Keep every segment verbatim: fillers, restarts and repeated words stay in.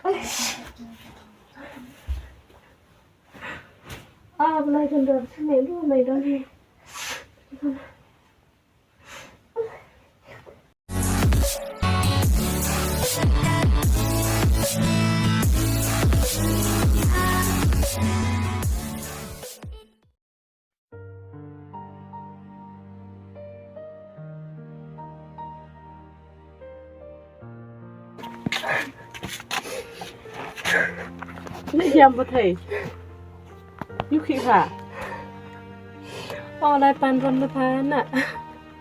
Ah, Blai, kan dah sini dulu, mai dong ni. Ni jam ba thei. Yu khi pha. Ong lai pan ron da pha na.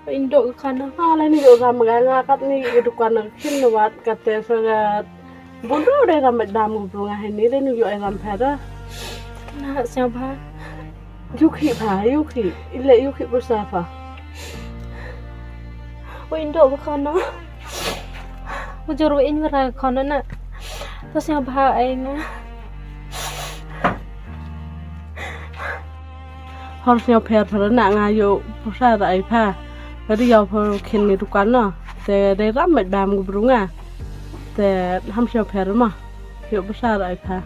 Indo ka khana. Ah, lai ni yo ram ga nga kat ni ka dukan na kin na wat ka te sa ga. Bun ro de ram dam gu brunga hai ni de ni yo ai ram pha da. Na sñiaw bha. Yu khi pha, yu khi. Ile yu khi pursa pha. Wa indo ka khana. Wa jor wa in wa ra ka khana na. To sñiaw bha ai nga. Hor sñiaw pher pher na nga yo pursa ra ai pha. Ka di yo pur khin ni dukan no. Te de ram met bam gu brunga. Te ham sñiaw pher ma. Yo pursa ra ai pha.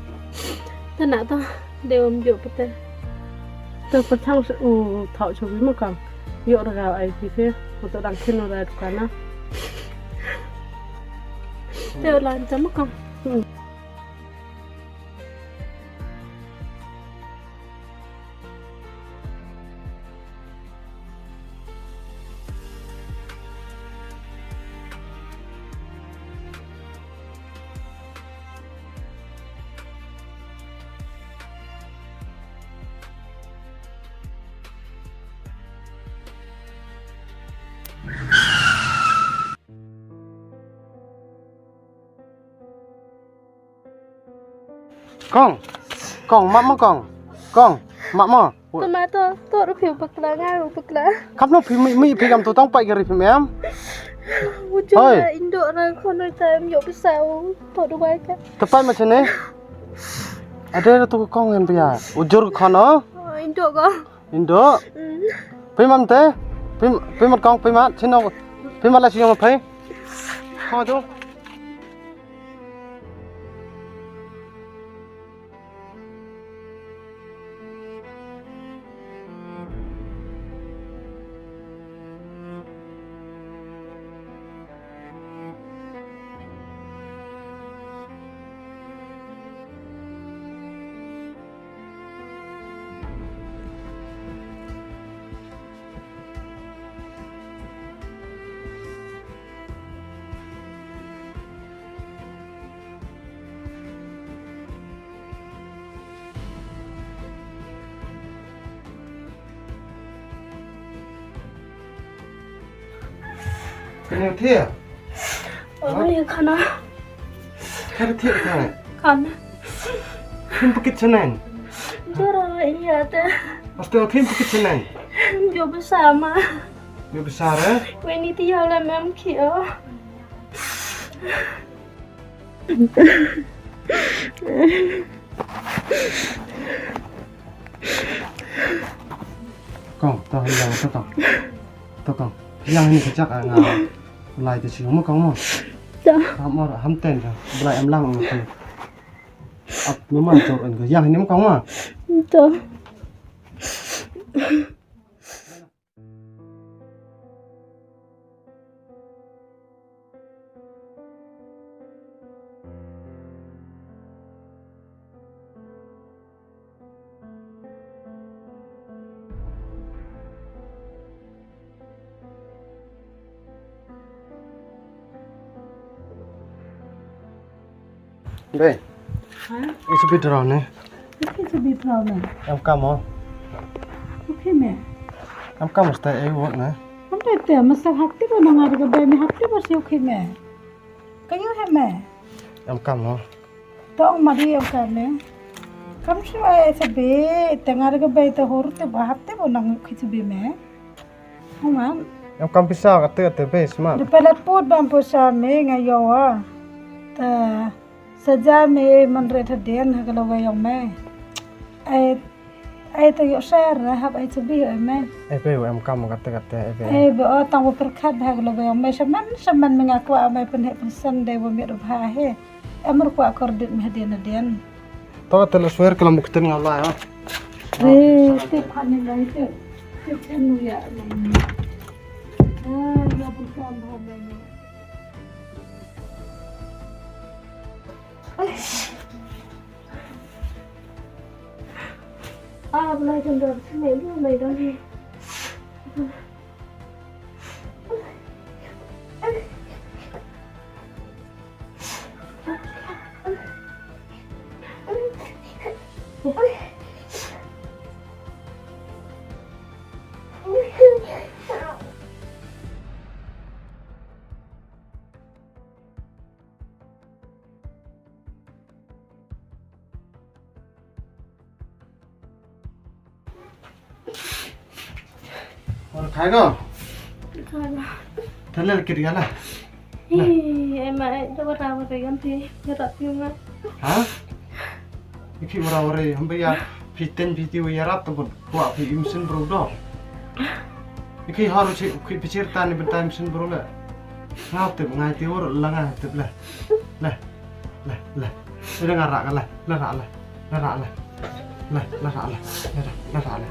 Te na to de um yo pete. Te pa chang se u thau chu bi ma kang. Yo ra ga ai phi phi. Ko to dang khin ra dukan na. Te u lan ta ma kang. Hmm. Kong. Kong, map mo kong. Kong, map mo. Tama to, to ruh phi u bakla nga u bakla. Kam no phi mi, mi phi kam to tang pai gari phi mem. Ujung Hoi. Na indo ra kono time yo pisa u to dubai ka. Tepai ma chene. Ada ra tu kong en pia. Ujur kono. Oh, indo ko. Indo. Mm. Phi mem te. Phi, phi mat kong phi mat chino. Phi mat la chino phi. Kong tu. Kane thiah? Oh, ya khana. Kane thiah kane. Khana. Khim pakit chaneng. Jora ini ate. Aste khim pakit chaneng. Jo besama. Jo besar eh? Weni tiah la mem khio. Kong, to yang to kong. To kong. Yang ini kejak ah nga. Lai te sing mo kong mo. To. Ham or ham ten to. Belai em lang mo. Ap memang to en yang ini mo kong mo. To. Bei. Ha? Isi bit rau ne. Isi bit rau ne. Em kam mo. Oke me. Em kam sta e wo ne. Am te te masa hakti ba nang ada ka bei me hakti ba si oke me. Kayu he me. Em kam mo. Tong mari em kam me. Kam si ai se be te ngar ka bei te hor te ba hakti ba nang ki se be me. Huma. Em kam pisa ka te te be sma. De pelat put bam pisa me nga yo wa. Ta saja me man re ta den ha ka lo ga yong me. Ai ai ta yo sar hap ai ta bi ai me. Ai be em kam ka te ka te ai be. Ai be o tang wa perkat ha ka lo ga yong me saman saman me nga kwa me pen he pen san de wa me ro bha he. Em ruh kwah kordit me hadien hadien. To te la swer ka la mukten nga la ya. Re, te phan ni lai te. Te phan nu ya. Ah, ya pun kan ha me ni. Ah, belai kan dah sini lu, belai dah ni. Ora khai ko. Khai ko. Tale kit gala. Hi, em ai, to wara wara kan thi, ya rap yung nga. Ha? Iki wara wara, hamba ya, phi ten phi ti ya rap to bun. Wa phi imsin bro do. Iki haru chi, ki pichir tani bentai imsin bro le. Ngap tip ngai ti wara langa tip le. Le. Le, le. Ida nga rak le. Le rak le. Le rak le. Le, le rak le. Le rak, le rak le.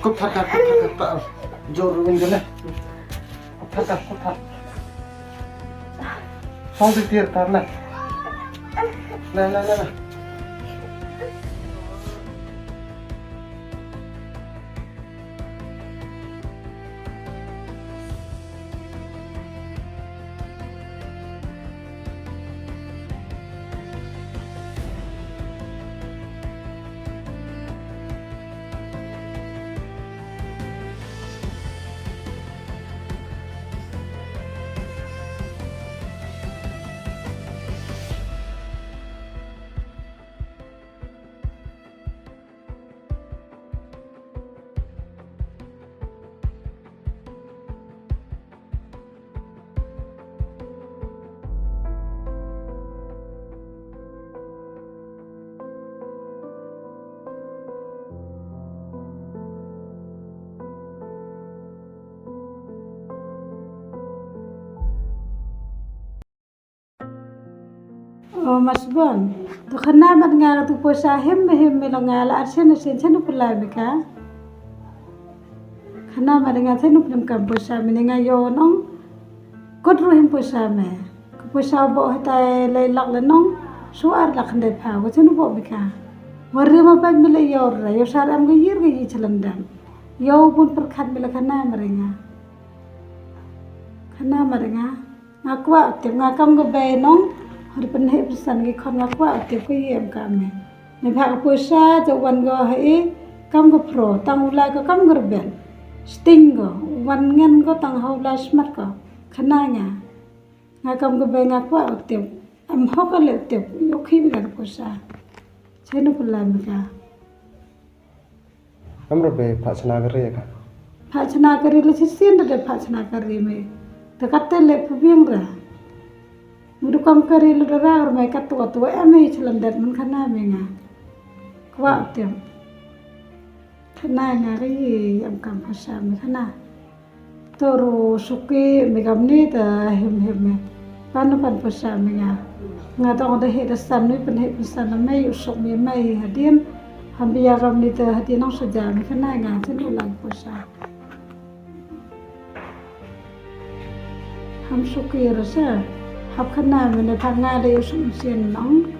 Kup thar ka, kup thar ka. Jor win le. Kup thar ka, kup thar. Song ti tir tar le. Le, le, le, le. O Masbon, to khana mat nga tu poisa him me him me la nga la arsen arsen chen u pulai me ka. Khana mat nga chen u pulai kam poisa me nga yo nong. Kot ru him poisa me. Ka poisa bo hatai lai lak le nong. Su ar lak khandai pha ko chen u bo me ka. Wari ma bai me le yo ra yo sar am ga yir ga yi chalan dam. Yo bun perkhat me la khana mat nga. Khana mat nga. Nga kwah tip nga kam ka bei nong. Har pynheh pynsan ki khon nga kwah tip ka ïem ka me. Nga phah ka poisa te wan go ha i kam ka pro tang u lai ka kam ka rben. Sting go wan ngen go tang ha u lai smat go. Khana nga. Nga kam ka bei nga kwah tip. Am hok ka le tip. Yo khi bi ka poisa. Chenu pynlai me ka. Kam ruh be phah chna kari ka. Phah chna kari le shisien da phah chna kari me. Da katte le pha biang ra. Mudu kam kari le da ra me kat tua tua em me chlan dat man khana me nga. Kwah tem. Khana nga ri am kam poisa me khana. Toru suki me kamni ta him him me. Pan pan poisa me nga. Nga tong da he da san me pen he pen san me yu suk me me hadien. Ham bia kamni ta hadien nong saja me khana nga chen u lang poisa. Ham suki rasa. Hap khana me ne pha nga da yu suk me sien nong.